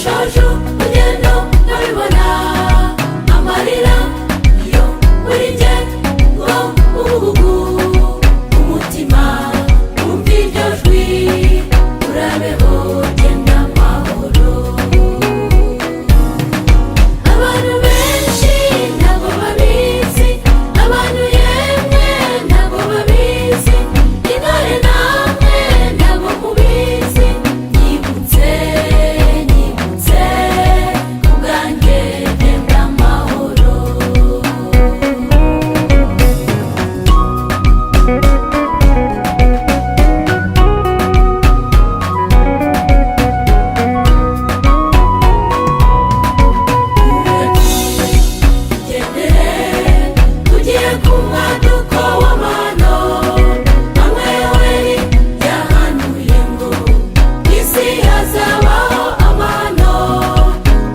Ushoje urugendo ndabibona, amarira yo muri njye ngo uhugu. Umutima wumva iryo jwi, urabeho, genda amahoro. Abantu benshi ntabwo babizi, abantu yemwe ntabwo babizi, intore namwe ntabwo mubizi. Nyibutse, nyibutse ubwanjye, genda amahoro. Gendere ugiye ku mwaduko w'amahano amwe Yoweri yahanuye ngo isi hazabaho amahano.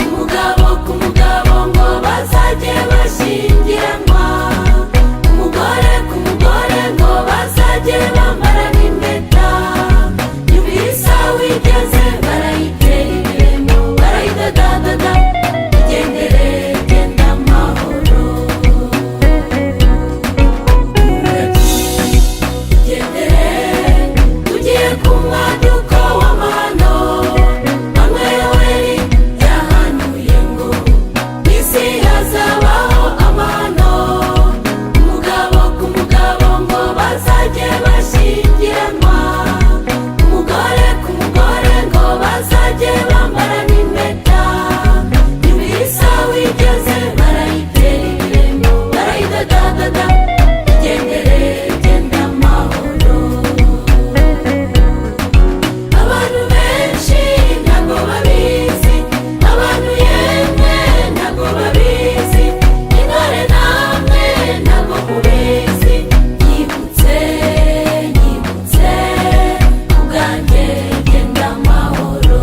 Umugabo ku mugabo ngo bazajye bashyingiranwa, umugore ku mugore ngo bazajye bambara n'impeta. Nyuma isaha igeze barayitera ibiremo, barayidadadada. Igendere, genda amahoro. Gendere ugiye ku mwaduko w'amahano amwe Yoweri yahanuye ngo isi hazabaho amahano. Umugabo ku mugabo ngo bazajye bashyingiranwa, umugore ku mugore ngo bazajye bambara n'impeta. Nyuma isaha igeze barayitera ibiremo, barayidadadada. Igendere, genda amahoro. Abantu benshi ntabwo babizi, abantu yemwe ntabwo babizi, intore namwe ntabwo mubizi. Nyibutse, nyibutse ubwanjye, genda amahoro.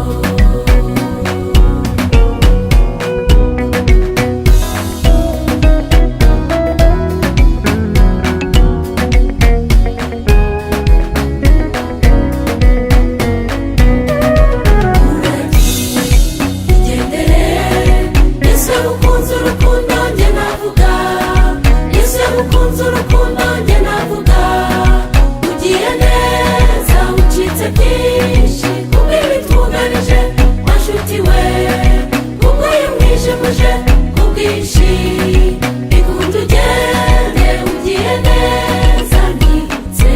Igendere, Yesu yagukunze urukundo njye navuga, Yesu yagukunze urukundo njye navuga. Ugiye neza ucitse byinshi kubw'ibitwugarije wa nshuti we, kubw'uyu mwijima uje ku bwinshi. Bikunda ugende, ugiye neza. Nyibutse,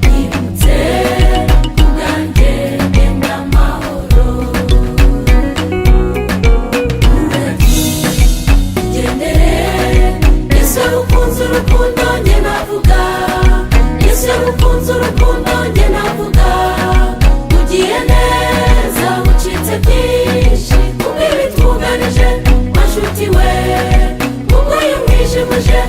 nyibutse ubwanjye, genda amahoro. Gendere, Yesu yagukunze urukundo njye navuga, Yesu yagukunze urukundo njye navuga. Ugiye neza ucitse byinshi kubw'ibitwugarije wa nshuti we, kubw'uyu mwijima uje.